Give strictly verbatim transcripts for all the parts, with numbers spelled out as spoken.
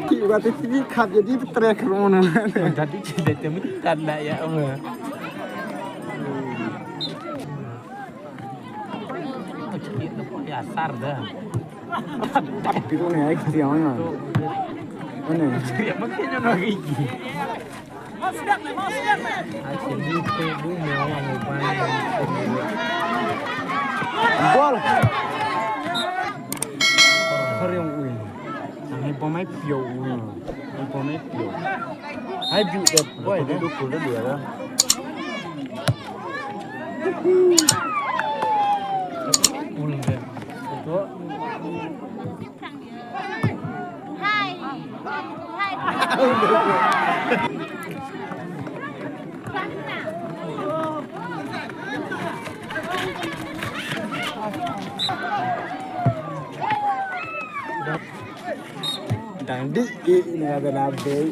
Ki ba te ki khap jadi petrek rono. Tadi cerita temu tanda ya apa? Cerita apa ya sar dah. Tapi tu ni ai kesian ni. Mana? Cerita apa kena lagi? Bol. Hariong ui. Nang hai bom hai pio ui. Hai bom hai pio. Hai bi dep boy deh. Dukul deh dia dah. Ul deh. Betul. Dang di i ni ada nabe.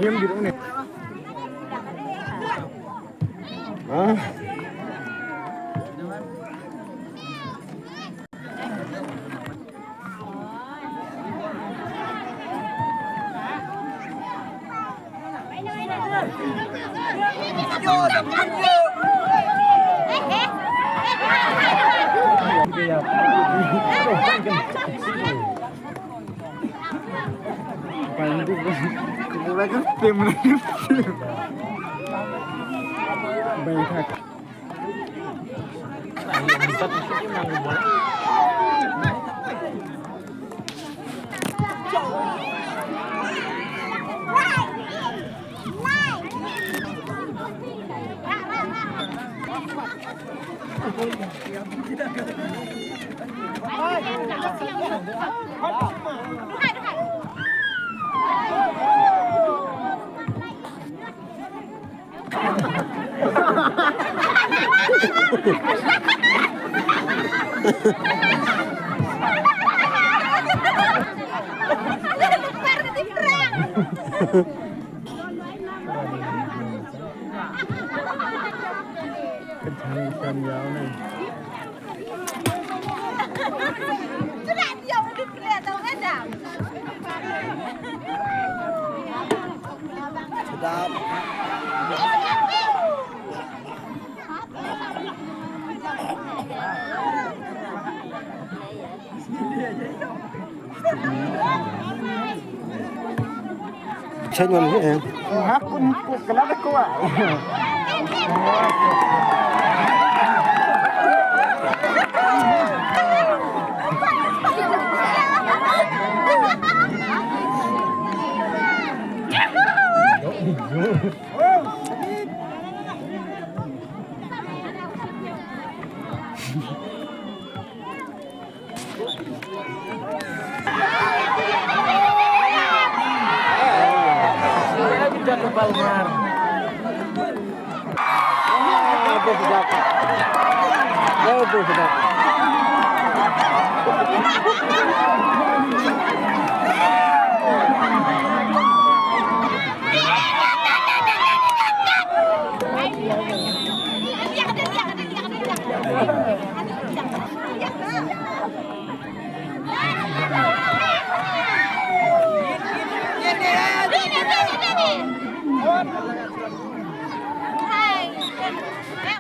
Game gitu nih. Ah. Chen wan he. Ha, kun, kun, kena da kuat.